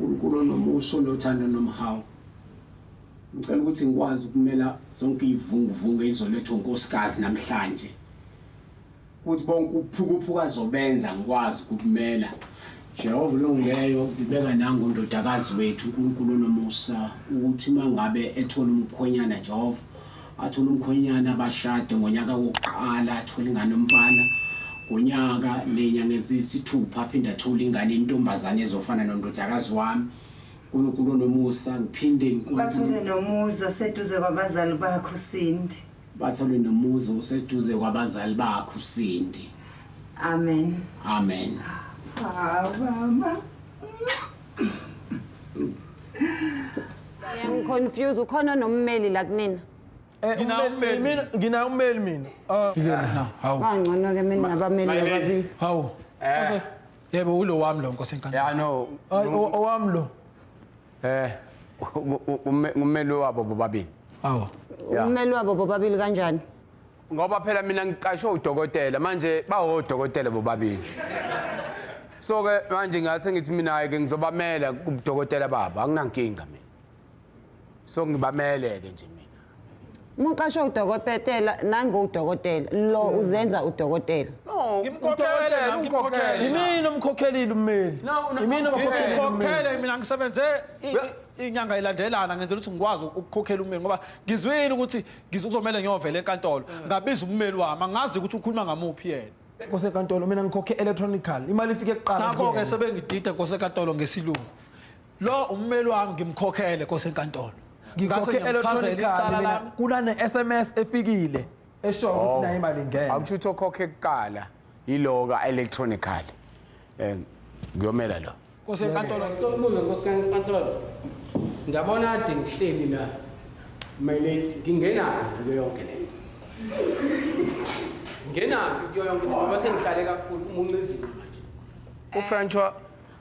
uNkulunkulu onomusa onothando nomhawu. Ngicela ukuthi ngikwazi ukumela zonke iy'vunguvungu ey'zolethwa unkosikazi namhlanje. Ukuthi bonke ubuphukuphuku azobenza ngikwazi ukukumela. Jehova olungileyo, ngibeka nangu undodakazi wethu, uNkulunkulu onomusa, ukuthi uma ngabe ethola umkhwenyana, Jehova, athole umkhwenyana bashade ngonyaka wokuqala, athole ingane yomfana ngonyaka nenyanga eziyisithupha, aphinde athole ingane yentombazane ezofana nondodakazi wami. uNkulunkulu onomusa, ngiphinde Bathole nomuzi oseduze kwabazali bakho Sindi. Bathole nomuzi oseduze kwabazali bakho Sindi. Amen. Amen. Hawu baba. Ngiconfuse ukhona nommeli la kunina. Nginawo ummeli mina, nginawo ummeli mina. Ah. Hawu. Kangcono ke mina nabameli lababili. Hawu. Yebo ulo wami lo Nkosi enkantolo. Yeah no. Hayi owami lo. Ummeli wabo bobabili. Awu. Ummeli wabo bobabili kanjani? Ngoba phela mina ngiqashwe udokotela manje bawodokotela bobabili. So ke manje ngase ngithi mina ke ngizobamela kubudokotela babo anginankinga mina. So ngibamele ke nje mina. Uma uqashwe udokotela nangu udokotela lo uzenza udokotela. No, Ngimkhokhele nami, ngimkhokhele. Yimina umkhokhelile ummeli. Yimina umkhokhelile ummeli. Ngikhokhele mina ngisebenze inyanga ilandelana ngenzela ukuthi ngikwazi ukukhokhela ummeli ngoba ngizwile ukuthi ngizomele ngiyovela enkantolo ngabiza ummeli wami angazi ukuthi ukhuluma ngamuphi yena. Nkosi enkantolo mina ngikhokhe electronical. Imali ifike kuqala. Nakho-ke sebengidida Nkosi enkantolo ngesilungu. Lo ummeli wami ngimkhokhele Nkosi enkantolo. Ngikhokhe electronical mina kunane SMS efikile esho ukuthi nayo imali ingena. Akusho ukuthi okhokhe kuqala yilo ka electronical. Ngiyomela lo. Nkosi enkantolo. Ngicela ukubuza Nkosi enkantolo. Ngiyabona kade ngihleli la. My lady, ngingenaphi kuyo yonke le nto? Ngingenaphi kuyo yonke le nto ngoba sengihlale kakhulu umunca izinqa manje. UFrancois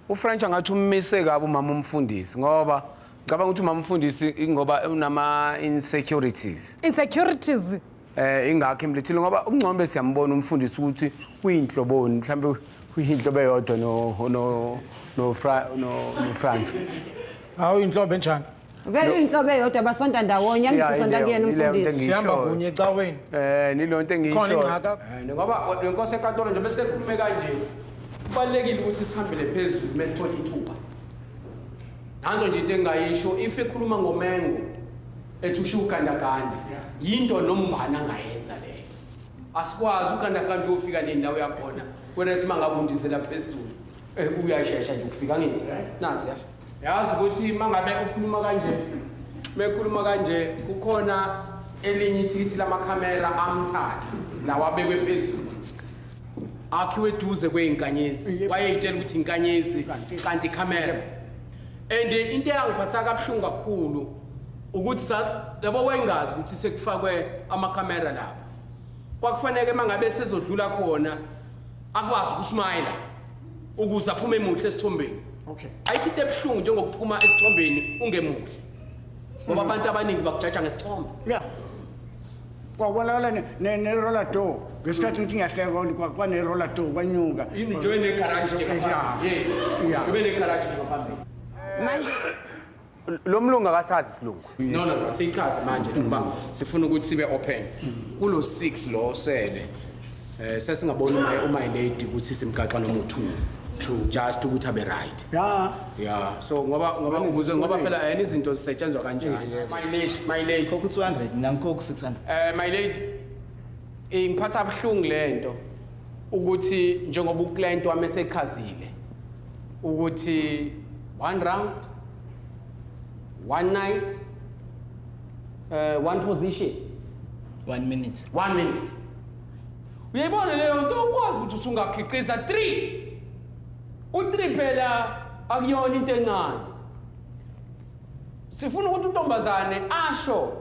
uFrancois ngathi ummise kabi umama umfundisi ngoba ngicabanga ukuthi umama umfundisi ingoba unama insecurities. Insecurities. Ingakho imlethile ngoba uNgcombe siyambona umfundisi ukuthi uyinhloboni mhlambe uyinhlobo eyodwa no no no Fra no no Frank. Hawu inhlobo enjani? Vele inhlobo eyodwa basonta ndawonye angithi usonta kuyena umfundisi. Sihamba kunye ecaweni. Nilonto engisho. Khona ingxaki. Ngoba lenkosi enkantolo nje bese khulume kanje. Kubalekile ukuthi sihambele phezulu mesithola ithuba. Nanso nje into engayisho if ekhuluma ngomengo ethi usho ugandaganda yinto nombani angayenza leyo. Asikwazi ugandaganda uyofika nini la uyakhona. Wena simangabe undizela phezulu. Uyashesha nje ukufika ngithi. Nazi ya. Yazi ukuthi mangabe ukhuluma kanje mekhuluma kanje kukhona elinye ithikithi lamakhamera amthatha lawa abekwe phezulu akhiwe eduze kweyinkanyezi wayeyitshela ukuthi inkanyezi kanti ikhamera and into eyangiphatha kabuhlungu kakhulu ukuthi sas yabo wayengazi ukuthi sekufakwe amakhamera lapha kwakufanele mangabe sezodlula khona akwazi ukusmayila ukuze aphume emuhle esithombeni. Okay. Ayikho into ebuhlungu njengokuphuma esithombeni ungemuhle. Ngoba abantu abaningi bakujaja ngesithombe. Yeah. Kwabonakala ne roller door. Ngesikhathi ngithi ngiyahleka kwane roller door kwanyuka. Yini nje ne garage nje ngaphambili. Yes. Yeah. Ube ne garage nje ngaphambili. Manje Lo mlungu akasazi isilungu. No no no siyichaze manje ngoba sifuna ukuthi sibe open. Kulo 6 lo sele sesingabona uma my lady ukuthi simgaxa noma u2. Just ukuthi abe right. Yeah. Yeah. So ngoba ngoba ukuze ngoba phela yena izinto zisetshenzwa kanjani. My lady, my lady. Khokha u200 mina ngikhokha u600. My lady, ingiphatha buhlungu lento ukuthi njengoba uclient wami esechazile ukuthi one round one night one position 1 minute 1 minute. Uyayibona leyo nto ukwazi ukuthi usungakhiqiza 3. U3 phela akuyona into encane. Sifuna ukuthi untombazane asho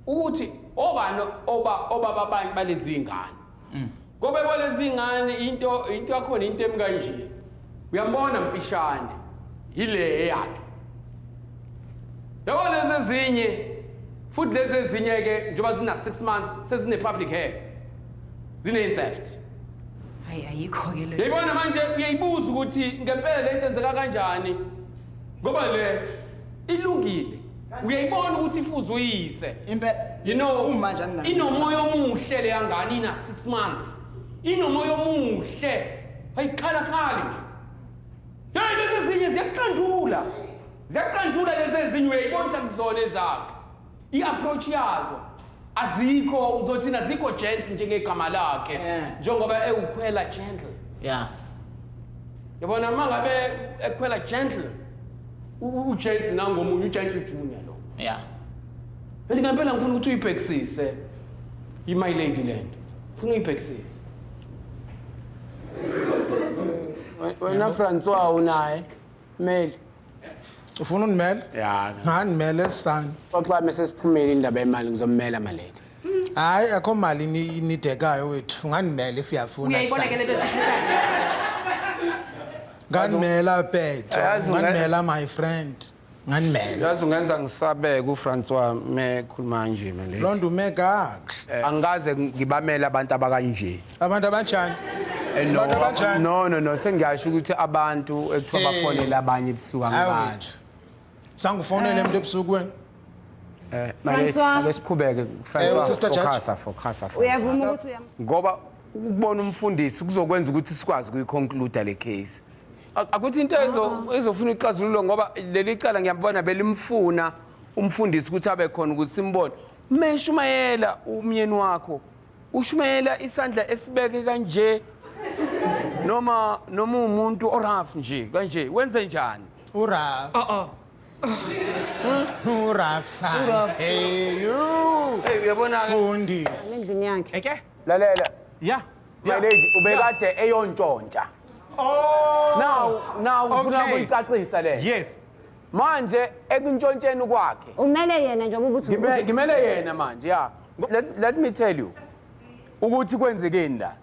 ukuthi obani obaba abanye balezi ngane. Ngoba kwalezi ngane into yakhona into emi kanje. Uyambona mfishane yile eyakhe. Yabo lezi ezinye futhi lezi ezinye ke njengoba zina 6 months sezine public hair. Zine theft. Hayi ayikho ke le. Uyayibona manje uyayibuza ukuthi ngempela lento enzeka kanjani. Ngoba le ilungile. Uyayibona ukuthi ifuze uyise. Impela. You know, Uma nje anginayo. Inomoya omuhle le yangane, ina 6 months. Inomoya omuhle. Ayikhala khali nje. Hey, lezi ezinye ziyaqandula. Ziyaqandula lezi ezinye, uyayibona ukuthi akuzona ezakhe. I-approach yazo azikho, uzothina azikho gentle njengegama lakhe. Njengoba ewukhwela gentle. Yabona, uma ngabe ekhwela gentle, u-gentle nangomunye u-gentle junior lo. Phela ngempela ngifuna ukuthi uyibhekisise i-my lady lento. Ngifuna uyibhekisise. Wena Francois, unaye meli? Ufuna undimela? Ya. Ngandimele sisana. Xoxa mase siphumile indaba yemali, ngizomela my lady. Hayi, akho mali inidekayo wethu. Ungandimela if uyafuna. Uyayibona ke lento esithethayo. Ngandimela Petho. Yazi Ngandimela my friend. Ngandimela. Yazi ungenza ngisabeke uFrancois mekhuluma nje, my lady. Loo nto ume kakuhle. Angikaze ngibamele abantu abakanje. Abantu abanjani? No, Abantu abanjani? no, no, no, sengiyasho ukuthi abantu ekuthiwa bafonele abanye ebusuku, Hayi angikazi. wethu. Sangufonele umuntu ebusuku wena. My lady, Francois. ake siqhubeke. Francois, Sister Judge. focus, focus. Uyavuma ukuthi uyam Ngoba ukubona umfundisi kuzokwenza ukuthi sikwazi ukuyiconclude le case. Akuthi into ezofuna ixazululo, ngoba leli cala ngiyabona belimfuna umfundisi ukuthi abe khona ukuthi simbone. Meshumayela umyeni wakho, ushumayela isandla esibeke kanje noma umuntu orough nje kanje, wenze njani? Urough. Urough son. Hey you. Hey, uyabona ke Fundi. Endlini yakhe. Eke? Lalela. My lady, ubekade eyontshontsha. Oh. Now ngifuna ukuyicacisa le. Yes. Manje ekuntshontsheni kwakhe. Umele yena njengoba ubuthi Ngimele yena manje, ya. Let me tell you ukuthi kwenzekeni la.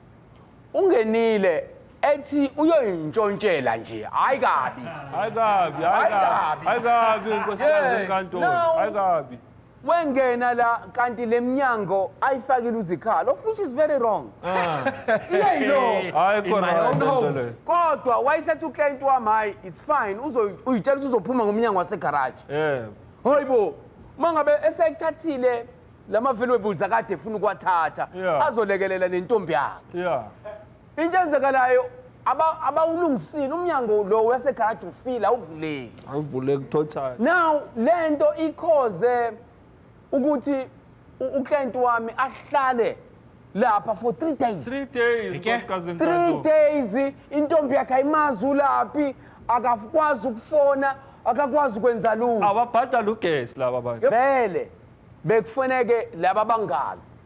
Ungenile ethi uyoyintshontshela nje, hayi kabi. Hayi kabi, hayi kabi. Hayi kabi, nkosikazi enkantolo. Hayi kabi. Wengena la kanti leminyango ayifakile uzikhalo, of which is very wrong. Iyayilo. Hayi khona lento leyo. Kodwa wayesethi uclient wami, hayi, it's fine, uyitshela ukuthi uzophuma ngomnyango wasegaraji. Hayibo, mangabe esekuthathile lama valuables akade efuna ukuwathatha, azolekelela nentombi yakhe. Into enzekalayo, abawulungisile umnyango lo wasegaraji, ufile, awuvuleki. Awuvuleki total. Now lento ikhoze ukuthi uclient wami ahlale lapha for 3 days. 3 days, nkosikazi 3 enkantolo. days, intombi yakhe ayimazi ulaphi, akakwazi ukufona, akakwazi ukwenza lutho. Ababhadala ugesi laba bantu. Vele bekufaneke laba bangazi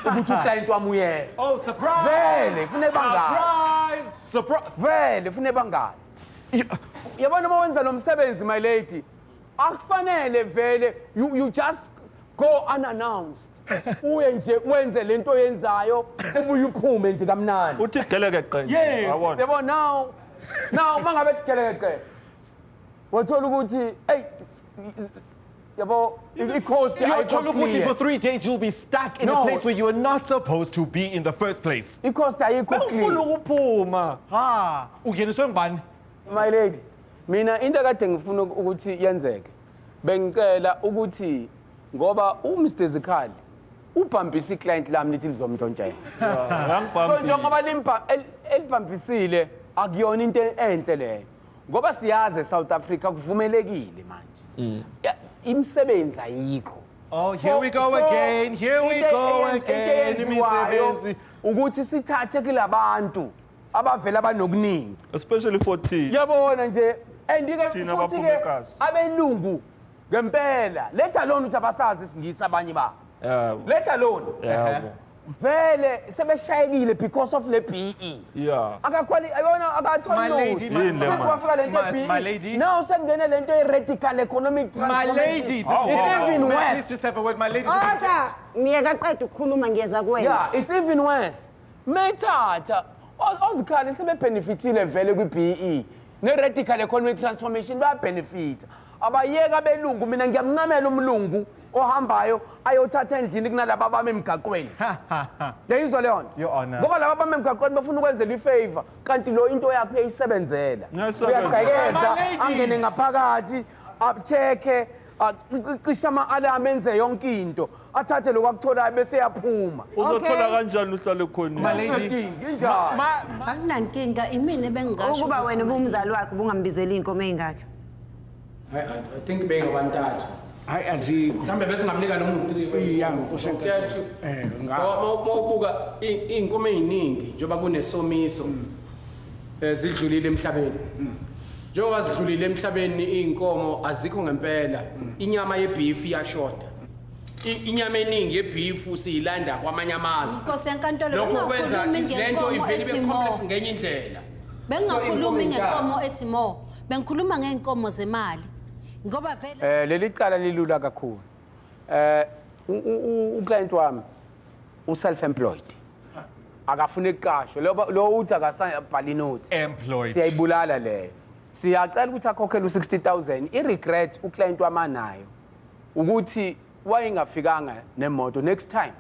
ukuthi uclient wami uyeza. Oh, surprise! Vele kufanele bangazi. Surprise! Surprise! Vele kufanele bangazi. Yabona, uma wenza lo msebenzi, my lady, akufanele vele you just go unannounced. Uye nje wenze lento oyenzayo, ubuye uphume nje kamnandi. Uthi gelekeqe nje. Yes. Yabona. Yabo, now mangabe ethi gelekeqe, wathola ukuthi hey, yabo, i-cost ayikho Uyothola ukuthi clear. for 3 days you'll be stuck in No. a place where you were not supposed to be in the first place. I-cost ayikho clear. Ufuna ukuphuma. Ha, ungeniswe ngubani? My lady, mina into akade ngifuna ukuthi yenzeke, bengicela ukuthi ngoba uMr Zikhali ubhambisa iclient lami lithi lizomntshontshela. So njengoba elibhambisile, akuyona into enhle leyo. Ngoba siyazi eSouth Africa kuvumelekile manje. Ya, imisebenzi ayikho. Oh, here we go again. Here we Into go into again. eyenziwayo Imisebenzi. ukuthi sithathe kulabantu abavela banokuningi. Especially for thina. Yabona nje, and ke Thina futhi abaphuma ke eKasi. abelungu ngempela, let alone ukuthi abasazi isingisi abanye babo. Let alone. Vele sebeshayekile because of le BE. Akakhwali, ayona, akatholi My lady, lutho. my- Yini le Futhi man? wafika lento My ye-BE. lady. Now sekungene lento ye-radical economic My transformation. lady, this It's is even May I worse. please just have a word, my lady. Oda, miyeka qeda ukukhuluma, ngiyeza kuwena. Yeah, it's even worse. Methatha ozikhali sebebenefitile vele kwi-BE ne-radical economic transformation, bayabenefita. Abayeka abelungu, mina ngiyamncamela umlungu ohambayo ayothatha endlini kunalaba abame emgaqweni. Yayizwa leyo nto? Your Honor. Ngoba laba abame emgaqweni bafuna ukwenzela ifavor, kanti lo into yakhe uyayisebenzela. Uyayisebenzela. Uyagqekeza, My lady. angene ngaphakathi, acheck-e, acishe ama-alarm, enze yonke into. Athathe lokhu akutholayo bese yaphuma. Uzothola kanjani uhlale khona? My lady. Ungadingi, injalo. Akunankinga imina ebengingasho Ukuba ukuthi wena ubumzali wakhe ubungambizeli iy'nkomo ey'ngaki? I think bengabantathu. Hayi, azikho. Mhlawumbe bese ngamnika noma u-3. Iya, Nkosi enkulu. Mawubuka iy'nkomo ey'ningi njengoba kunesomiso zidlulile emhlabeni. Njengoba zidlulile emhlabeni iy'nkomo azikho ngempela. Inyama yebeef iyashoda. Inyama eningi yebeef siyilanda kwamanye amazwe. Nkosi yenkantolo, Lokho kwenza bengingakhulumi lento ngenkomo ivele ibe ethi complex more. ngenye indlela. Bengingakhulumi So, inkomo ngenkomo ethi more. Bengikhuluma ngey'nkomo zemali. Ngoba vele Leli cala lilula kakhulu. Uclient wami u self employed. Akafuni ukuqashwa. Lo uthi akasabhali notes. Employed. Siyayibulala leyo. Siyacela ukuthi akhokhele u60,000. I regret uclient wami anayo ukuthi wayengafikanga nemoto. Next time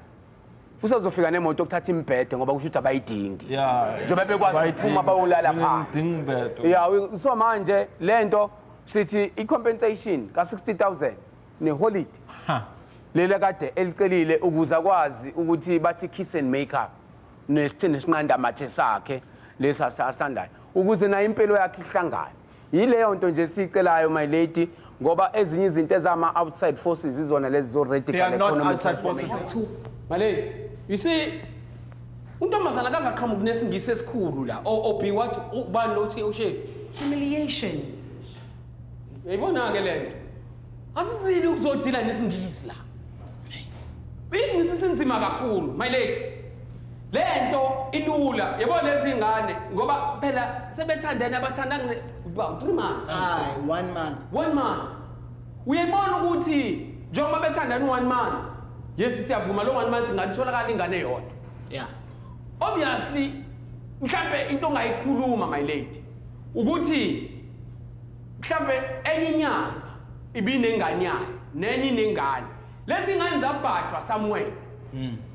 usazofika nemoto okuthatha imbhede ngoba kusho ukuthi abayidingi. Njengoba bekwazi ukuphuma bayolala phansi. Ngidinga umbhedo. Yeah, so manje lento sithi i-compensation ka-60,000 ne-holiday leli kade elicelile ukuze akwazi ukuthi bathi kiss and make up nesinqanda mathe sakhe lesi asandayo ukuze nayo impilo yakhe ihlangane. Yileyo nto nje siyicelayo, my lady, ngoba ezinye izinto ezama outside forces izona lezi zo radical They are not economic outside forces. transformation. My lady, you see, untombazana kangaqhamuki nesingisi esikhulu la. O B what ubani lo uthi ushe? Humiliation. Uyayibona ke lento. Asizile ukuzodila nesingisi la. Isingisi sinzima kakhulu, my lady. Lento ilula, yabo lezi ngane ngoba phela sebethandene abathandanga about 3 months. Hayi, 1 month. 1 month. Uyayibona ukuthi njengoba bethandana 1 month. Yes, siyavuma lo 1 month ngatholakala ingane eyodwa. Obviously mhlambe into ongayikhuluma, my lady, ukuthi mhlambe enye inyanga ibinengane yayo nenye inengane. Lezi ngane zabhajwa somewhere.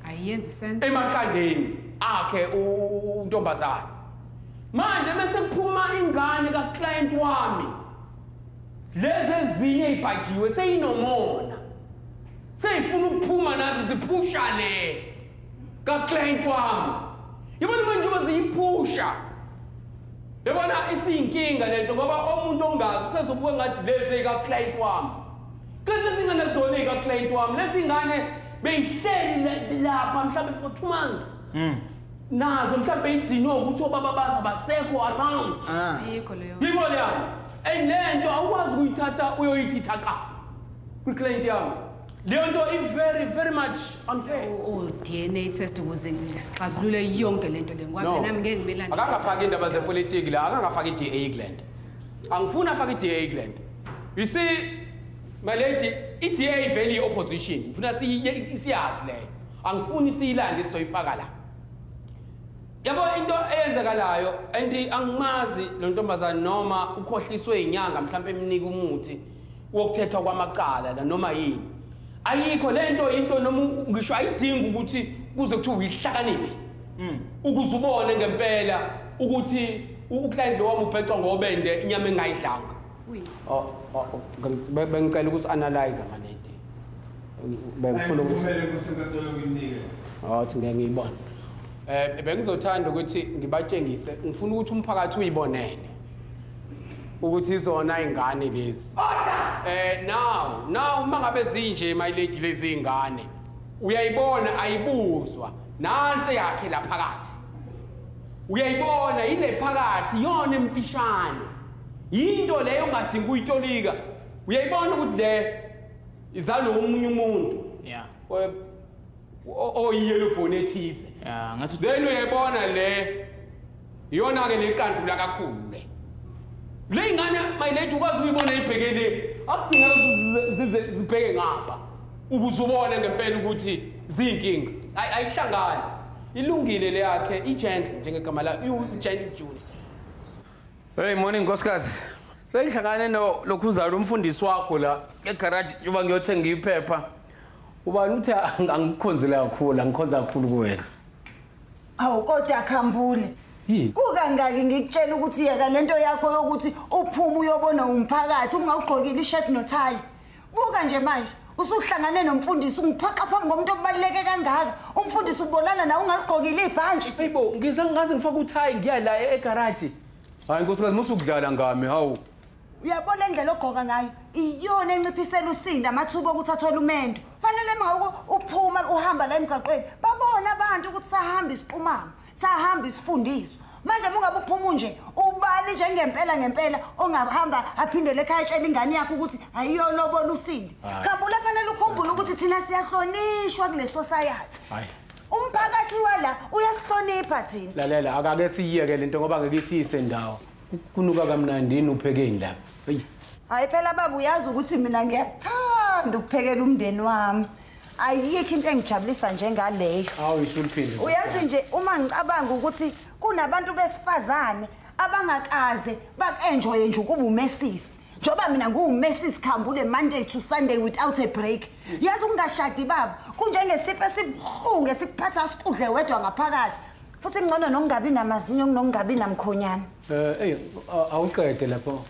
Ayenzi sense. Emaqandeni akhe untombazana. Manje bese kuphuma ingane ka client wami. Lezi ezinye ibhajiwe seyinomona. Seyifuna ukuphuma nazo ziphusha le ka client wami. Yibona manje njengoba ziyiphusha. Yabona isiyinkinga lento ngoba umuntu ongazi sezobuka ngathi lezi ka client wami. Kanti lezi ngane kuzona ka client wami. Lezi ngane beyihleli lapha mhlawumbe for 2 months. Nazo mhlawumbe idinwe ukuthi obaba baza basekho around. Ayikho leyo. Yiko leyo. And lento awukwazi ukuyithatha uyoyithi thatha kwi client yami. Leyo nto i very very much unfair. O DNA test ukuze sixazulule yonke lento le ngoba No. phela nami ngeke ngimelane. Akangafaki indaba zepolitiki la, akangafaki i-DA kulento. Angifuni afake i-DA kulento. You see, my lady, i-DA vele i-opposition. Ngifuna siyazi leyo. Angifuni siyilande sizoyifaka la. Yabo into eyenzekalayo and angimazi lo ntombazane noma ukhohliswe inyanga mhlawumbe emnika umuthi wokuthethwa kwamacala la noma yini. Ayikho lento, into noma ngisho ayidingi ukuthi kuze kuthiwe uyihlakaniphi. Ukuze ubone ngempela ukuthi uclient lo wami ubhecwa ngobende inyama engayidlanga. Bengicela ukuthi analyze my lady. Bengifuna ukuthi Kumele kusenkantolo kunike. Oh, thi ngeke ngiyibone. Bengizothanda ukuthi ngibatshengise, ngifuna ukuthi umphakathi uyibonele ukuthi izona ingane lezi. Now uma ngabe zinje, my lady, lezi ingane uyayibona ayibuzwa nansi yakhe la phakathi. Uyayibona ile phakathi yona emfishane. Yinto leyo ongadingi uyitolika. Uyayibona ukuthi le izalwa omunye umuntu. Oyiyelo bone ethize. Yeah, ngathi Then uyayibona le iyona ke leqandula kakhulu le. Le ingane, my lady, ukwazi uyibona ibhekele, akudingeki ukuthi zibheke ngapha ukuze ubone ngempela ukuthi ziyinkinga. Ayihlangani. Ilungile le yakhe, i-gentle njengegama layo, i-gentle Junior. Hey, morning nkosikazi. Sengihlangane no lokhuzalo umfundisi wakho la egarage njengoba ngiyothenga iphepha. Ubani uthi angikukhonzile kakhulu, angikhonza kakhulu kuwena. Awu kodwa Khambule. Kukangaki ngikutshela ukuthi yeka lento yakho yokuthi uphume uyobona umphakathi ungawugqokile ishirt nothayi. Buka nje manje usuhlangane nomfundisi ungiphoxa phambi komuntu obaluleke kangaka. Umfundisi ubonana nawe ungaligqokile ibhantshi. Hayibo, ngize ngaze ngifake uthayi ngiya la egarage. Hayi nkosikazi musukudlala ngami, hawu. Uyabona indlela ogqoka ngayo iyona enciphisela usinda amathuba okuthi athole umendo. Fanele mawuku uphuma uhamba la emgaqweni babone abantu ukuthi sahamba isiqumama, sahamba isifundiswa. Manje mungabe uphuma nje ubani njengempela ngempela ongahamba aphindele ekhaya etshela ingane yakhe ukuthi ayiyolobola usindi. Khambula fanele ukhumbule ukuthi thina siyahlonishwa kule society. Hayi. Umphakathi wala uyasihlonipha thina. Lalela akake siyiyeke lento ngoba ngeke isiyise ndawo. Kunuka kamnandi yini uphekeni lapha. Hey. Hayi phela baba uyazi ukuthi mina ngiyathanda ukuphekela umndeni wami. Ayikho into engijabulisa njengaleyo. Hawu isuliphinde. Uyazi nje uma ngicabanga ukuthi kunabantu besifazane abangakaze baku-enjoye nje ukuba umesisi. Njengoba mina ngiwumesisi Khambule Monday to Sunday without a break. Yazi ukungashadi baba kunjengesifo esibuhlungu esikuphatha sikudle wedwa ngaphakathi. Futhi ngcono nokungabi namazinyo kunokungabi namkhonyana. Ey awuqede lapho.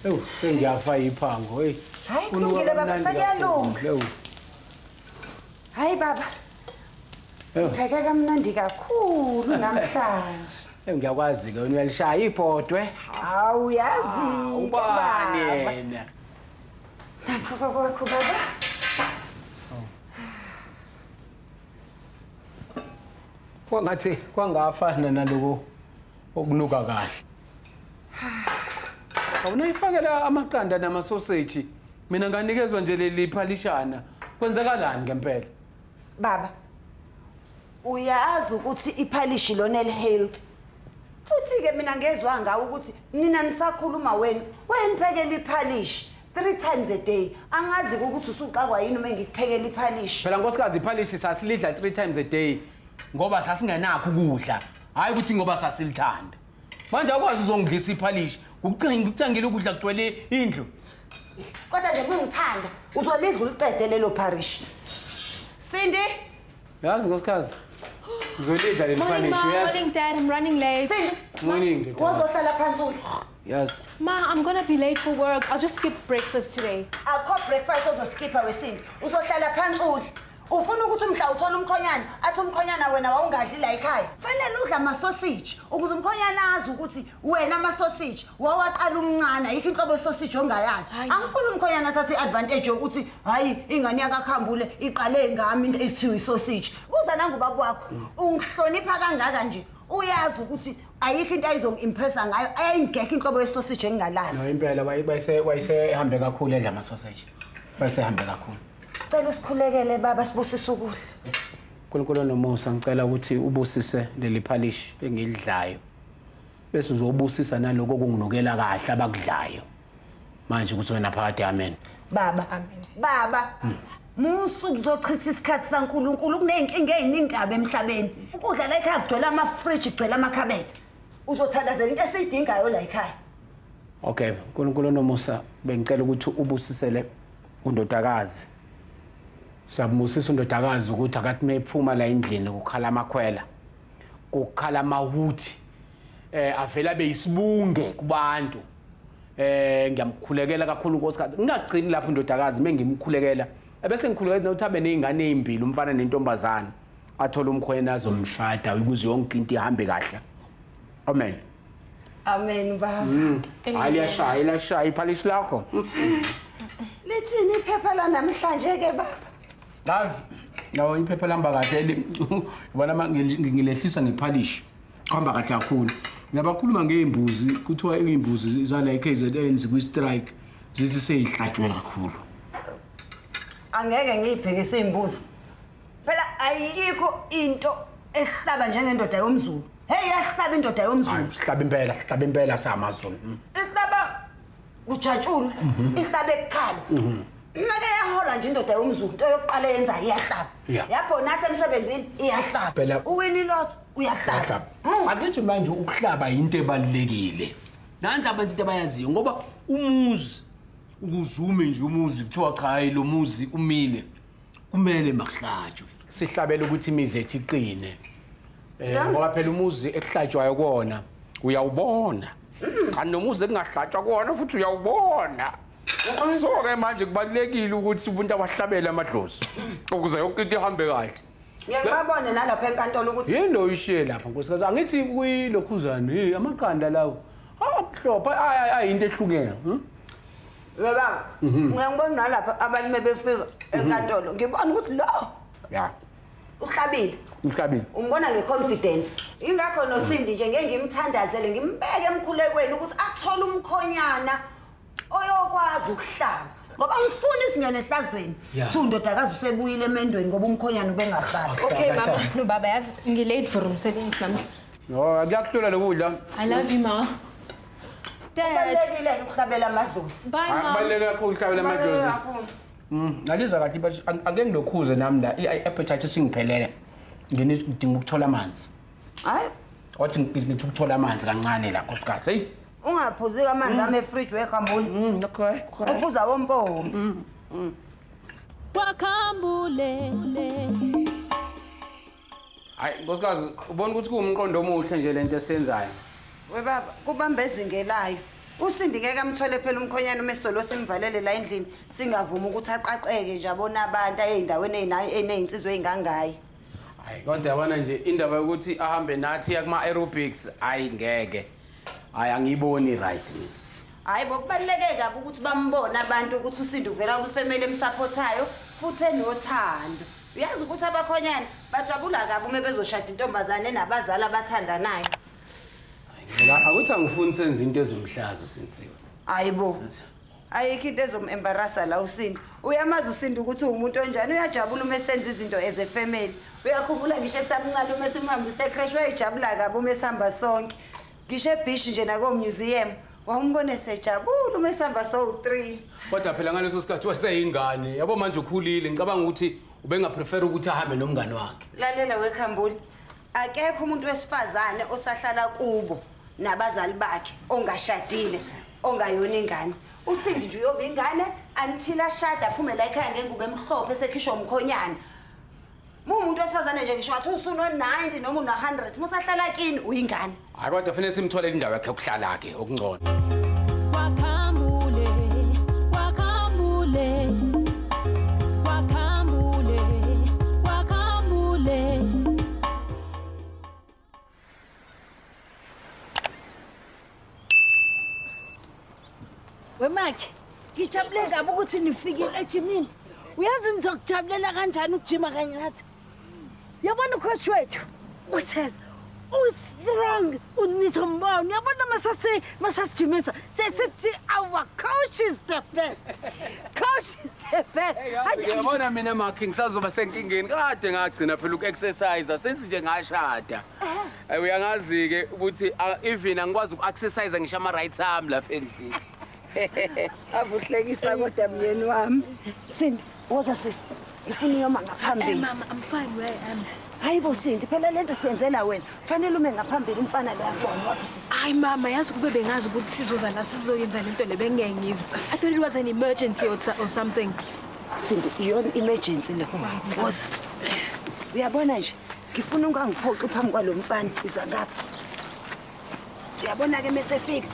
Ewu sengiyafa iphango hey. Hayi kulungile baba sekuyalunga. Ewu. Hayi baba. Upheke kamnandi kakhulu namhlanje. Ewu ngiyakwazi ke wena uyalishaya ibhodwe. Hawu yazi. Ubani yena? Nakho kwakho baba. Kwangathi kwangafana naloko okunuka kahle. Awunayifakela amaqanda namasoseji. Mina nganikezwa nje leli phalishana. Kwenzakalani ngempela? Baba. Uyazi ukuthi iphalishi lona elihealthy. Futhi ke mina ngezwa ngawo ukuthi nina nisakhuluma wena, weniphekela iphalishi 3 times a day. Angazi ukuthi usuxakwa yini uma ngikuphekela iphalishi. Phela nkosikazi iphalishi sasilidla 3 times a day ngoba sasingenakho ukudla. Hayi ukuthi ngoba sasilithanda. Manje akwazi uzongidlisa iphalishi. Ngikucengile ukudla kugcwele indlu. Kodwa nje kungithanda uzolidla uliqede lelo pharishi. Cindy, Yazi nkosikazi. Ngizolidla leli Morning, phalishi Ma. uyazi. Morning, Dad. I'm running late. Cindy. Morning. ndodana. Wozohlala phansi udle. Yes. Ma, I'm gonna be late for work. I'll just skip breakfast today. Akho breakfast ozoskipha wesindi. Uzohlala phansi udle. Ufuna ukuthi umhla uthola umkhonyana, athi umkhonyana wena wawungadli la ekhaya. Fanele udla ama-sausage ukuze umkhonyana azi ukuthi wena ama-sausage wawaqala umncane, ayikho inhlobo ye-sausage ongayazi. Angifuni umkhonyana athathe i-advantage yokuthi hayi ingane yakaKhambule iqale ngami into ethiwa i-sausage. Buza nangubaba wakho, ungihlonipha kangaka nje. Uyazi ukuthi ayikho into ayizongi-impressa ngayo, ayingekho inhlobo ye-sausage engingalazi. No impela wayesehambe kakhulu edla ama-sausage. Wayesehambe kakhulu. Cela usikhulekele baba sibusise ukudla. uNkulunkulu onomusa ngicela ukuthi ubusise leli phalishi engilidlayo. Bese uzobusisa naloko okunginukela kahle abakudlayo. Manje ukuthi wena phakade amen. Baba. Amen. Baba. Musu kuzochitha isikhathi saNkulunkulu kuneyinkinga eziningi kabi emhlabeni. Ukudla la ekhaya kugcwele ama-fridge, kugcwele amakhabethe. Uzothandazela into esiyidingayo la ekhaya. Okay, uNkulunkulu onomusa bengicela ukuthi ubusisele undodakazi. Siyabusisa undodakazi ukuthi akathi mephuma la endlini kukhala amakhwela. Kukhala amahuthi. Avela beyisibunge kubantu. Ngiyamkhulekela kakhulu unkosikazi. Ngingagcini lapho indodakazi mengimkhulekela. Ebese ngikhulekela nokuthi abe nezingane ezimbili umfana nentombazana. Athole umkhwena azomshada ukuze yonke into ihambe kahle. Amen. Amen baba. Hayi liyashaya, liyashaya iphalishi lakho. Lithini iphepha la namhlanje ke baba? Hayi. Nawo iphepha lihamba kahle ubona ngilehlisa ngephalishi. Hamba kahle kakhulu. Nabakhuluma ngeimbuzi kuthiwa izimbuzi zala eKZN zikwi strike zithi seyihlatshwe kakhulu. Angeke ngiyibhekise izimbuzi. Phela ayikho into ehlaba njengendoda yomZulu. Hey yahlaba indoda yomZulu. Sihlaba impela, sihlaba impela samaZulu. Ihlaba kujatshulwe, ihlaba ekukhala. Make yahola nje indoda yomZulu into yokuqala yenza iyahlaba. Yabhonasa emsebenzini iyahlaba. Uwini lot uyahlaba. Akithi manje ukuhlaba into ebalulekile. Nansi abantu into abayaziyo ngoba umuzi ukuzume nje umuzi kuthiwa cha hayi lo muzi umile kumele makuhlatshwe. Sihlabela ukuthi imizi ethu iqine. Ngoba phela umuzi ekuhlatshwayo kuwona uyawubona. Kanti nomuzi ekungahlatshwa kuwona futhi uyawubona. So-ke manje kubalulekile ukuthi umuntu awahlabele amadlozi ukuze yonke into ihambe kahle. Ngeke ngibabone nalapha enkantolo ukuthi Yini lo uyishiye lapha nkosikazi? Angithi kuyilokhuzane, hey amaqanda lawo. Amhlophe ayinto ehlukene. Baba, ngeke ngibone nalapha abantu bebefika enkantolo. Ngibona ukuthi lo Ya, uhlabile. uhlabile. Umbona ngeconfidence. Ingakho noSindi nje ngeke ngimthandazele ngimbeke emkhulekweni ukuthi athole umkhonyana oyokwazi ukuhlaba. Ngoba ngifuna isingene ehlazweni. Yeah. Thi undodakazi usebuyile emendweni ngoba umkhonyana ubengahlali. Okay mama, no baba yazi ngi-late for umsebenzi namhla. No, kuyakuhlula lokudla. I love you ma. Dad. Kubalulekile ukuhlabela amadlozi. Bye ma. Kubaluleke kakhulu ukuhlabela amadlozi. Ngalizwa kahle but ake ngilokhuze nami la i-appetite singiphelele. Ngidinga ukuthola amanzi. Hayi, Wathi ngithi ukuthola amanzi kancane la nkosikazi. Hey. ungaphuzi amanzi ami efridge wekhambule. Okay. Uphuza wompompi. Kwakhambule. Hayi nkosikazi ubona ukuthi kuwumqondo omuhle nje lento esiyenzayo. We baba, kubamba ezingelayo. uSindi ngeke amthole phela umkhonyana uma esolo simvalele la endlini singavumi ukuthi aqaqeke nje abona abantu ayeyindaweni eneyinsizwa ey'ngangaye. Hayi kodwa yabona nje indaba yokuthi ahambe nathi kuma aerobics hayi ngeke. Hayi angiyiboni right mina. Hhayi bo, kubaluleke kabi ukuthi bambone abantu ukuthi uSindi uvela kwifemeli emsaphothayo futhi enothando. Uyazi ukuthi abakhonyana bajabula kabi uma bezoshada intombazane enabazali abathandanayo. Ngoba akuthi angifuni senze into ezomhlazo sinsiwe. Hayi bo. Ayikho into ezom-embarrassa la uSindi. Uyamazi uSindi ukuthi uwumuntu onjani, uyajabula uma esenza izinto as a family. Uyakhumbula ngisho esamncane uma simhambise ecreche wayejabula kabi uma esihamba sonke. Ngisho ebhishi nje nako-museum, wawumbone esejabula uma esihamba sowu-3. Kodwa phela ngaleso sikhathi waseyingane. Yabo manje ukhulile ngicabanga ukuthi ubengaprefer ukuthi ahambe nomngane wakhe. Lalela wekhambule. Akekho umuntu wesifazane osahlala kubo nabazali bakhe ongashadile ongayona ingane. uSindi nje uyoba ingane until ashada aphume la ekhaya ngengubo emhlophe esekhishwa umkhonyana. Mumuntu wesifazane nje ngisho ngathi usuno-90 noma uno-100 musahlala kini uyingane. Hayi kodwa fanele simtholele indawo yakhe yokuhlala ke okungcono. Kwakhambule. Kwakhambule. Kwakhambule. Kwakhambule. Wemakhe, ngijabule kabi ukuthi nifikile ejimini. Uyazi nizokujabulela kanjani ukujima kanye nathi? Uyabona ucoach wethu useza u-strong unizombona. Uyabona masasijimisa sesithi our coach is the best. Coach is the best. Hayi, Uyabona mina makhi ngisazoba senkingeni kade ngagcina phela uku-exercise senze nje ngashada. Uyangazi ke ukuthi even angikwazi uku-exercise ngisho ama-right arm lapha endlini. Avuhlekisa kodwa myeni wami. Sindi, woza sisi. Ngifuna uyoma ngaphambili. Mama, I'm fine where I am. Hayi bo Sindi, phela lento siyenzela wena. Fanele ume ngaphambili umfana lo yakubona. Woza sisi. Hayi mama, yazi kube bengazi ukuthi sizoza la sizoyenza lento le bengeke ngize. I thought it was an emergency or something. Sindi, iyona emergency le. Woza. Uyabona nje, ngifuna ungangiphoxi phambi kwalo mfana iza ngapha. Uyabona ke mesefika.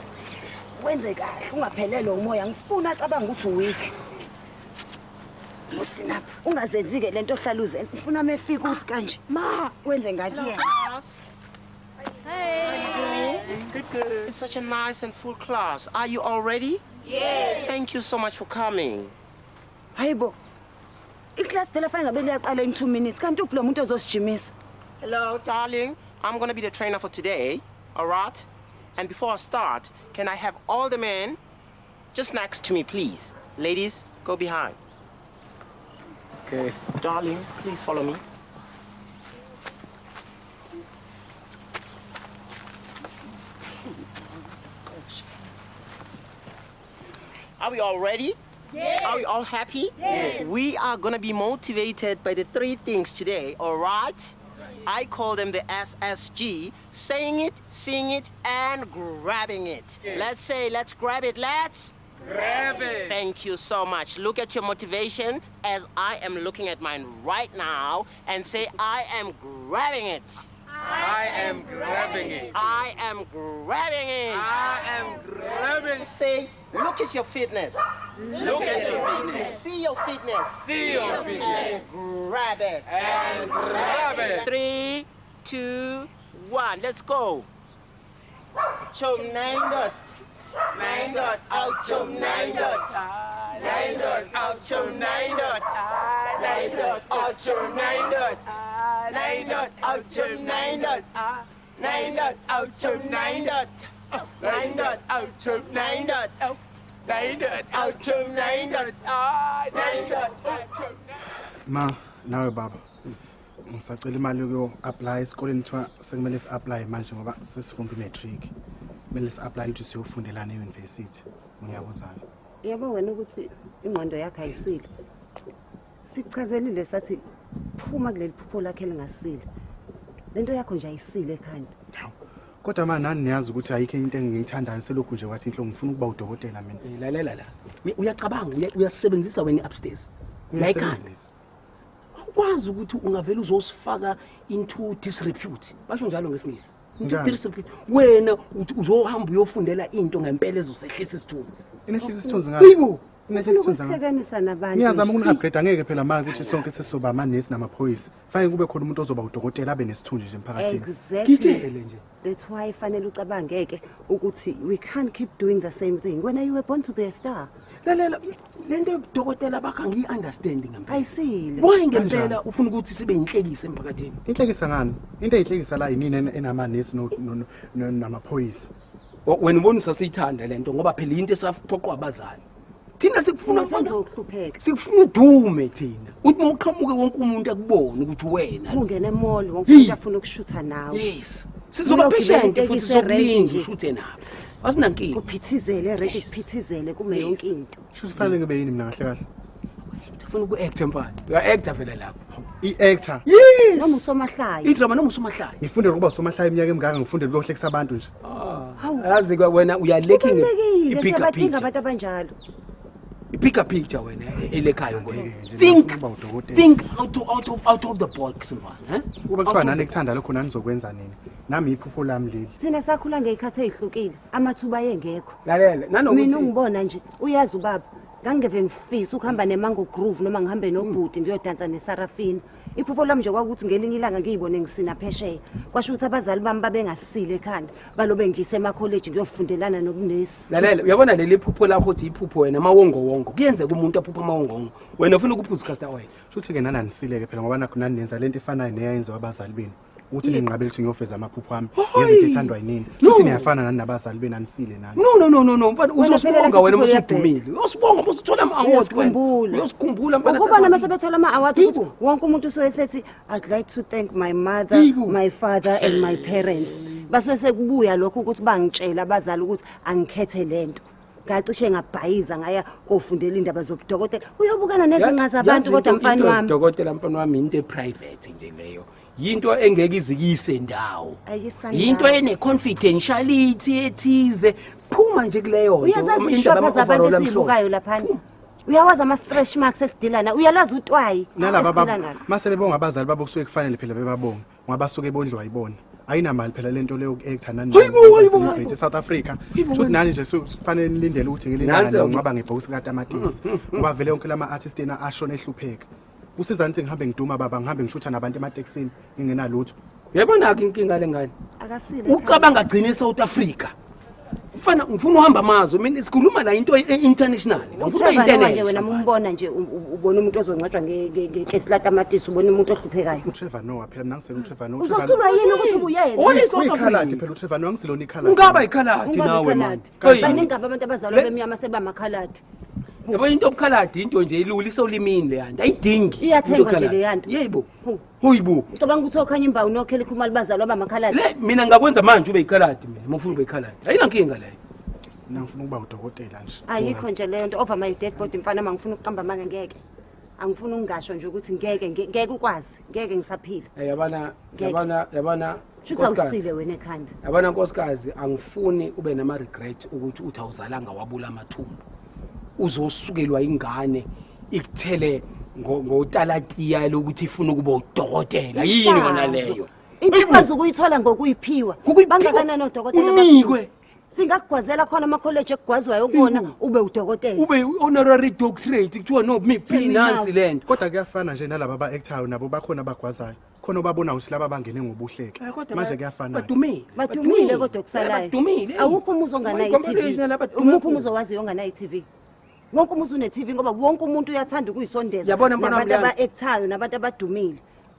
Wenze kahle ungaphelelwa umoya ngifuna acabanga ukuthi uweak. Musinapha ungazenzi ke lento ohlala uzenza. Ngifuna mefika uthi kanje. Ma, wenze ngakuyena. Hey. Good, good. It's such a nice and full class. Are you all ready? Yes. Thank you so much for coming. Hayibo. Iclass phela fanele ngabe liyaqala in 2 minutes. Kanti uphi lo muntu ozosijimisa? Hello, darling. I'm gonna be the trainer for today. All right? And before I start, can I have all the men just next to me, please? Ladies, go behind. Okay. Darling, please follow me. Are we all ready? Yes. Are we all happy? Yes. We are gonna be motivated by the three things today, all right? I call them the SSG, saying it, seeing it, and grabbing it. Let's say, let's grab it, let's grab it. Thank you so much. Look at your motivation as I am looking at mine right now and say, I am grabbing it. I am grabbing it. I am grabbing it. I am grabbing it. Say, look at your fitness. Look at your fitness. See your fitness. See your fitness. And grab it. And grab it. 3, 2, 1. Let's go. Chum 9 dot. 9 dot out chum 9 dot. 9 dot out chum 9 dot. 9 dot out chum 9 dot. 9 dot out chum 9 dot. 9 dot out chum 9 dot. 9 dot out chum 9 dot. 9 dot out chum 9 dot. 9 dot out chum. Ma, nawe baba. Ngisacela imali yokuyo-apply esikoleni, kuthiwa sekumele si-apply manje ngoba sesifunda i-matric. Kumele si-apply ukuthi siyofundelana e-university unyaka ozayo. Yabo wena ukuthi ingqondo yakho ayisile. Sikuchazelile sathi phuma kuleli phupho lakhe elingasile. Lento yakho nje ayisile ekhanda. Kodwa ma, nani niyazi ukuthi ayikho into engiyithandayo, selokhu nje kwathi inhloko ngifuna ukuba udokotela mina. Lalela la. Uyacabanga, uyasebenzisa wena upstairs. La ekhanda. Uyasebenzisa. Awukwazi ukuthi ungavele uzosifaka into disrepute. Basho njalo ngesiNgisi. Into Njani? disrepute. Wena uthi uzohamba uyofundela into ngempela ezosehlisa isithunzi. Inehlisa isithunzi ngani? Yibo. Inehlisa isithunzi ngani? Ukuhlukanisa nabantu. Ngiyazama ukuni-upgrade, angeke phela manje ukuthi sonke sesizoba amanesi namaphoyisa. Fanele kube khona umuntu ozoba udokotela abe nesithunzi nje emphakathini. Exactly. Ngitshele nje. That's why fanele ucabangeke ukuthi we can't keep doing the same thing. When you were born to be a star. Lalela, lento yobudokotela bakho angiyi-understand ngempela. Ayisile. Why ngempela ufuna ukuthi sibe inhlekisa emphakathini? Inhlekisa ngani? Into eyinhlekisa la yinini enamanesi namaphoyisa. Wena ubona usasiyithanda lento ngoba phela into esaphoqwa abazali. Thina sikufuna Mfana ukuhlupheka. Sikufuna udume thina. Uthi uma uqhamuke wonke umuntu akubone ukuthi wena. Ungene emall wonke umuntu afuna ukushutha nawe. Yes. Sizoba patient futhi sizokulinda ushuthe nabo. Asinankinga. Kuphithizele erenki, kuphithizele kume yonke into. Shuthi fanele ngibe yini mina kahle kahle? Ufuna uku-acta mfana. Uya-acta vele lapho. I-actor. Yes. Noma usomahlaya. Idrama noma usomahlaya. Ngifundele ukuba usomahlaya iminyaka emingaka, ngifundele ukuyohlekisa abantu nje. Yazi ke wena uya lacking Kubalulekile, i-bigger siyabadinga picture. abantu abanjalo. I-bigger picture wena elekhayo wena. Think out of the box mfana, eh? Kuba kuthiwa nani ekuthanda lokho, nani nizokwenza nini? Nami iphupho lami leli. Thina sakhula ngey'khathi ey'hlukile, amathuba ayengekho. Lalela, nanokuthi Mina ungibona nje, uyazi ubaba, ngangingeve ngifisa ukuhamba neMango Groove noma ngihambe nobhuti ngiyodansa neSarafina. Iphupho lami nje kwakuthi ngelinye ilanga ngiyibone ngisina phesheya. Kwasho ukuthi abazali bami babengasile ekhanda, balobe ngiyise emakholeji ngiyofundelana nobunesi. Lalela, uyabona leli phupho lakho uthi iphupho wena amawongowongo. Kuyenzeka umuntu aphupha amawongowongo. Wena ufuna ukuphuza castor oil. Shuthi ke nani anisile-ke phela ngoba nakho nani nenza lento efanayo neyayenziwa abazali benu. Ukuthi ninqabele ukuthi ngiyofeza amaphupho ami. Ngezinto ethandwa yinini. Shuthi niyafana nani nabazali benu, anisile nani. No, no, no, no, no, mfana, Wena phela uzosibonga wena iphupho usudumile. Uyosibonga uma usuthola ama-award wena. Uyosikhumbula. Uyosikhumbula mfana. Ukubona uma sebethola ama-award ukuthi wonke umuntu usuke esethi I'd like to thank my mother, my father and my parents. Basuke sekubuya lokho ukuthi bangitshela abazali ukuthi angikhethe lento. Ngacishe ngabhayiza ngaya kofundela indaba zobudokotela. Uyobukana nezinqa zabantu kodwa mfana wami. Dokotela mfana wami, into eprivate nje leyo. Yinto engeke izikise ndawo. Ayisani. Yinto ene confidentiality ethize. Phuma nje kuleyo nto. Uyazazi Indaba ishopha zabantu yama-overall amhlophe. esiyibukayo laphana. Uyawazi ama-stretch marks esidila nawo, uyalazi utwayi Nalaba esidila nalo. mase bebonga abazali babo kusuke kufanele phela bebabonge ngoba basuke bondliwa yibona. Ayinamali phela lento leyo yoku-actor nani Hayibo, hayibo, hayibo. celebrate eSouth Africa. Shuthi nani nje kufanele nilindele ukuthi ngelinye Nansi ilanga nginqaba ngebhokisi katamatisi ngoba vele yonke lama artist ena ashona ehlupheka. Kusiza ngithi ngihambe ngiduma baba, ngihambe ngishutha nabantu ematekisini ngingenalutho. Uyabona ke inkinga lengane. Akasile. Ucabanga agcine eSouth Africa. Mfana, ngifuna uhamba amazwe. Mina sikhuluma la into international. Ngifuna Utrevor Noah nje international. wena mumbona nje ubona umuntu ozongcwatshwa ngekesi latamatisi, ubona umuntu ohluphekayo. uTrevor Noah phela mina ngisena uTrevor Noah. Uzohlulwa yini ukuthi ubuyele? Wona eSouth Uyikhaladi Africa. phela uTrevor Noah, angisilona ikhaladi. Ungaba ikhaladi nawe man. Kanjani? Baningi abantu abazalwa bemnyama sebamakhaladi. Yabona into obukhaladi, into nje ilula isolimini le yanto. Ayidingi. Iyathengwa nje le yanto. Yebo. Hoyibo. Ucabanga ukuthi okhanya imbawu nokhela ikhumalo bazalwa bamakhaladi? Le mina ngakwenza manje ube yikhaladi mina, uma ufuna ube yikhaladi. Ayinankinga leyo. Mina ngifuna ukuba udokotela nje. Ayikho nje leyo nto, over my dead body mfana, mangifuna ukuqamba amanga ngeke. Angifuni ukungasho nje ukuthi ngeke ngeke ukwazi, ngeke ngisaphila. Eh, yabona Ngeke. yabona yabona Shuthi nkosikazi. awusile wena ekhanda. Yabona nkosikazi, angifuni ube nama regret ukuthi uthi awuzalanga wabula amathumbu. Uzosukelwa ingane ikuthele ngotalatiya lokuthi ifuna ukuba udokotela. Yini yona leyo? Into ukwazi ukuyithola ngokuyiphiwa. Bangakanani odokotela? Unikwe. Singakugwazela khona amakholeji ekugwazwayo kuwona ube udokotela. Ube honorary doctorate kuthiwa no me nansi lento. Kodwa kuyafana nje nalaba aba-actayo nabo bakhona abagwazayo. Khona obabona ukuthi laba bangene ngobuhleke. Kodwa Manje kuyafana. Badumile. Badumile kodwa okusalayo. Badumile. Awukho umuzi onganayo Competition i-TV. labadumile. Umuphi umuzi owaziyo onganayo i-TV? Wonke umuzi une-TV ngoba wonke umuntu uyathanda ukuyisondeza Yabona mbona nabantu wami aba-actayo nabantu abadumile.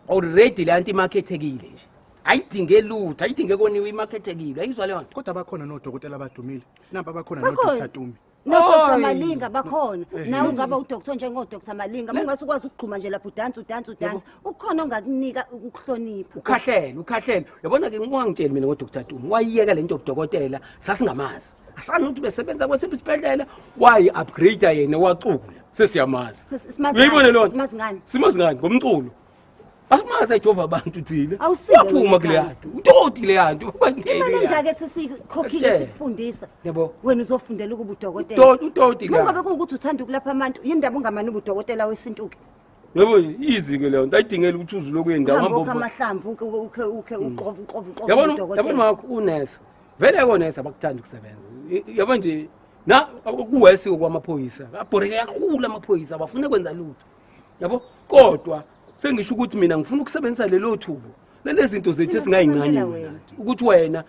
Already le nto imarketekile nje. Ayidinge lutho, ayidinge koniwe imarketekile. Ayizwa leyo nto. Kodwa bakhona nodokotela abadumile. Nampa bakhona Bakhona. no-Dr Tumi. NoDr Oy. Malinga bakhona. Eh. Nawe ungaba udoctor njengoDr Malinga. Uma ungase ukwazi ukugxuma nje lapho udansa udansa udansa. Ukhona ongakunika ukuhlonipha. Ukhahlela, ukhahlela. Yabona ke ungangitsheli mina ngoDr Tumi. Wayiyeka lento yobudokotela, sasingamazi. Asani ukuthi besebenza kwesiphi isibhedlela, wayi upgrade yena wacula. Sesiyamazi. Simazi Uyayibona ngani? leyo nto? Simazi ngani? Simazi ngani ngomculo. Asimazi ejova abantu thina. Awusile Waphuma wena kule ekhanda. nto. Utoti le nto. Imali engaka esisikhokhile Akutshele. sikufundisa. Yabo. Wena uzofundela ukuba udokotela. Utoti utoti Uma la. ngabe kuwukuthi uthanda ukulapha abantu, yini ndaba ungamane ube udokotela wesintu-ke? Yabo easy ke leyo nto. Ayidingeli ukuthi uze lokhu yendawo Uhambe hamba ukha amahlamvu uke uke uke uqova uqova uqova Yabona udokotela. yabona makho unesa. Vele konesa abakuthanda ukusebenza. Yabo nje na kuwesi kwamaphoyisa. Abhoreke kakhulu amaphoyisa abafuna kwenza lutho. Yabo kodwa sengisho ukuthi mina ngifuna ukusebenzisa lelo thubo. Lezi zinto zethu esingayincane ukuthi wena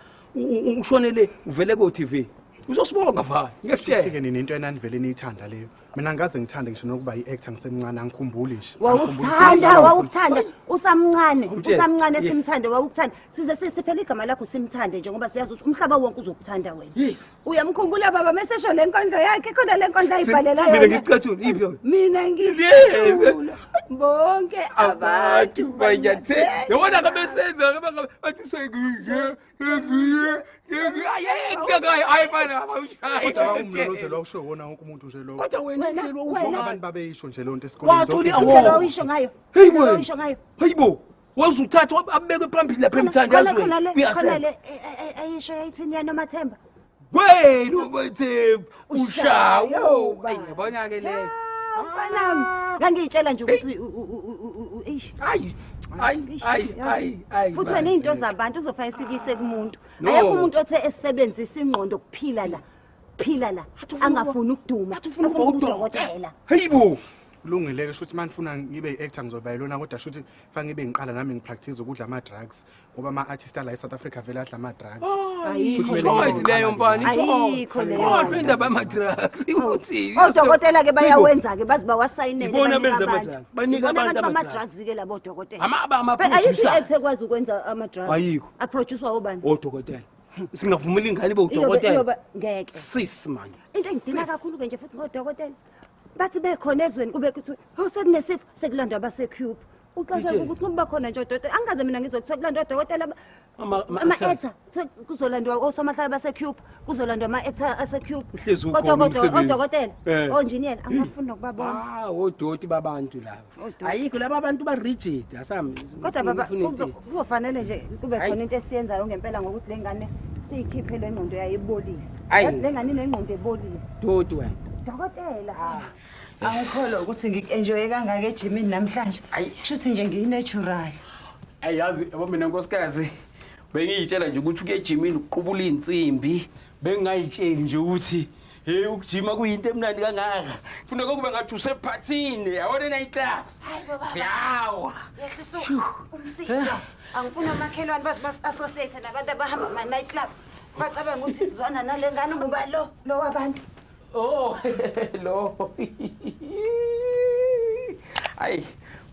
ushonele uvele ko TV. Uzosibonga vale. Ngiyakutshela. Futhi-ke nina into enanivele niyithanda leyo. Mina ngikaze ngithande ngisho nokuba i-actor ngisemncane angikhumbuli nje. Wawukuthanda, wawukuthanda usamncane, Awumtshele. usamncane Yes. simthande wawukuthanda. Size sithi phela igama lakho simthande njengoba siyazi ukuthi umhlaba wonke uzokuthanda wena. Yes. Uyamkhumbula baba mesesho le nkondlo yakhe khona le nkondlo ayibhalela Mina yona. ngisicathulo iphi yona? Mina Yes. ngisicathulo. Bonke Abantu bayathe. Yabona ke besenza ke bathi sengiye ngiye ngiye ayi ayi fana Kodwa wawumlolozelo wawusho wona wonke umuntu nje lowo. Kodwa wena indlela Bonke abantu babeyisho nje leyo nto esikoleni. Wathola zonke i-award. izinto. Indlela oyisho ngayo. Hey Indlela wena. oyisho ngayo. Hayibo. Wazuthathwa abekwe phambili lapha Khona emthandazweni. khona le khona Uyasela. le ayisho yayithini ya Nomathemba. Wena umathemba ushawo. Ayi yabona ke leyo. Mfanami, ngangiyitshela nje ukuthi eish. Ayi ayi ayi ayi ayi. Futhi wena izinto zabantu uzofanele sikise kumuntu. No. Ayekho umuntu othe esebenzisa ingqondo kuphila la. Phila la. Angafuni ukuduma. Afuna ukuba udokotela. Hayibo. Kulungile ke shuthi manifuna ngibe i-actor ngizoba yilona kodwa shuthi fanele ngibe ngiqala nami ngipractice ukudla ama-drugs ngoba ama-artist ala e-South Africa vele adla ama-drugs. Ayikho Shuthi kumele Choice ngibe leyo ngiqala mfana. Ayikho leyo. Kodwa indaba yama-drugs uthini? Odokotela ke bayawenza ke baze bawasayinele Ibona banika benza abantu. ama-drugs. Banika Ibona abantu abantu ama-drugs. bama-drugs ke labo dokotela. Ama- Ayikho ama-producers. i-act ekwazi ukwenza ama-drugs. Ayikho. Aproduce obani? Odokotela. Singavumela ingane ibe Iyobe udokotela. iyobe ngeke. Sis man. Into engidina kakhulu ke nje futhi ngodokotela. Bathi bekhona ezweni kube kuthiwa hawu sekunesifo sekulandwa abaseCube. Uxoxe Ngitshele. ukuthi kuba khona nje odokotela. Angikaze mina ngizwe kuthiwa kulandwa odokotela Ama-actors. ama-actor kuthiwa kuzolandwa osomahlaya baseCube, kuzolandwa ama-actor aseCube. Uhlezi Kodwa ukhona kodwa umsebenzi. odokotela, Eh. onjiniyela angafuni nokubabona. Ah, odoti babantu laba. Ayikho laba abantu ba rigid asambi. Kodwa baba kuzofanele nje kube khona into esiyenzayo ngempela ngokuthi le ngane siyikhiphe le ngqondo yayo ibolile. Ayi. Yazi le ngane inengqondo ebolile. Doti wena. Dokotela. Angikholwa ukuthi ngiku-enjoye kangaka ejimini namhlanje. Kushuthi nje ngiyi-natural. Ayi yazi yabo mina nkosikazi bengiyitshela nje ukuthi ukuya ejimini uqubula iy'nsimbi bengingayitsheli nje ukuthi hey ukujima kuyinto emnandi kangaka funeka kube ngathi usephathini yabona enayiclub siyawa Yehlisa umsindo. Angifuni omakhelwane baze basi-associate nabantu abahamba ama-night club. Bacabanga ukuthi sizwana nale ngane ngoba lo lo wabantu. Oh lo ayi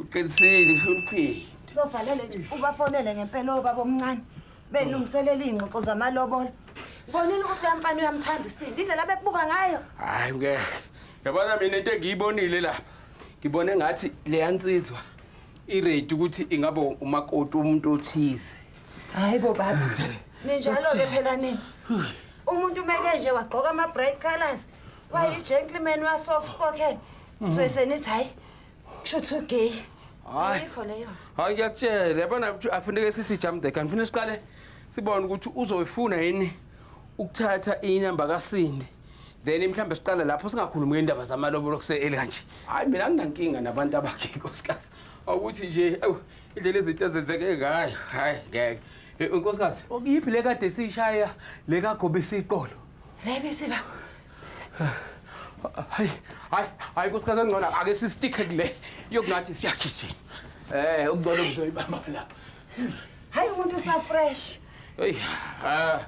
uqinisile uhloniphile Kuzofanele nje ubafonele ngempela obaba omncane. Belungiselela iy'ngxoxo zamalobolo. Ngibonile ukuthi loya mfana uyamthanda uSindi indlela abekubuka ngayo. Hayi ke yabona mina into engiyibonile lapha ngibone ngathi leya nsizwa iready ukuthi ingabe umakoti umuntu othize. Hayi bo baba. Ninjalo-ke phela nini. Umuntu meke nje wagqoka ama-bright colours, wayi-gentleman wa-soft spoken. So senithi hayi Kusho ukuthi ugay. Hayi. Ayikho leyo. Hayi ngiyakutshela yabona afuneke sithi jump the gun. Funa siqale sibone ukuthi uzoyifuna yini ukuthatha inamba kaSindi. Then mhlambe siqale lapho singakhulumi ngendaba zamalobolo kuse-early kanje. Hayi mina anginankinga nabantu abakhe nkosikazi. Awukuthi nje awu indlela izinto ezenzeke ngayo. Hayi ngeke. Nkosikazi, yiphi le kade siyishaya le kagobe isiqolo? Le bisiba. Hayi, hayi, hayi nkosikazi engcono ake sistike kule. Yokungathi siyagijima. Ukungcono kuzoyibamba lapha. Hayi umuntu usafresh. Hey, ah,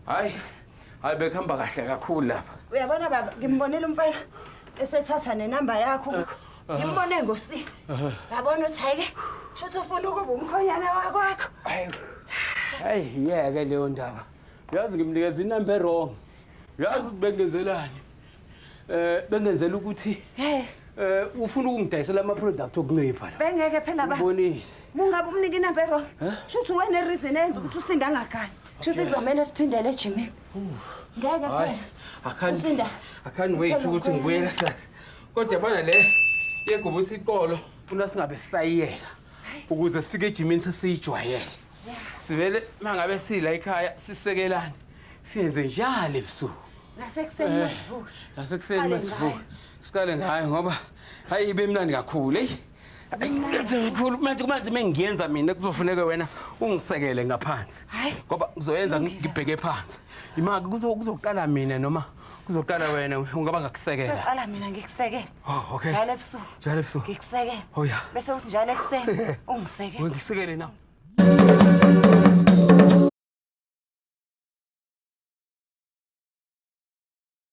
hayi. Hayi bekuhamba kahle kakhulu lapha. Uyabona baba, ngimbonile umfana esethatha nenamba yakho. Ngimbone ngosi. Yabona ukuthi hayi ke, shuthi ufuna ukuba umkhonyana wakwakho. Hayi, yeke leyo ndaba. Uyazi ngimnikeza inamba wrong. Uyazi ukuthi bengenzelani. Bengenzela ukuthi ufuna ukungidayisela ama product okuncipha la. Bengeke phela ba. Ubonile. Mungabe umnika inamba wrong. Shuthi wena reason enza ukuthi uSinda angagani. Shuthi kuzomela siphindele ejimini. Ngeke Hayi, phela. I can't, Usinda. I can't wait Uthole ukuthi ngibuyele kusasa. Kodwa yabona le yegubu isiqolo funa singabe sisayiyeka ukuze sifike ejimini sesiyijwayele. Sivele mangabe sila ekhaya sisekelane siyenze njalo ebusuku. Nasekuseni masivuka. Nasekuseni Siqale masivuka. Siqale ngayo ngoba hayi ibe mnandi kakhulu hey. Kakhulu manje manje mengiyenza mina kuzofuneka wena ungisekele ngaphansi. Ngoba ngizoyenza ngibheke phansi. Imaki kuzoqala mina noma kuzoqala wena ungaba ngakusekela. Soqala mina ngikusekele. Oh okay. Njalo ebusuku. Njalo ebusuku. Ngikusekele. Oh yeah. Bese uthi njalo ekuseni ungisekele. Ngisekele na.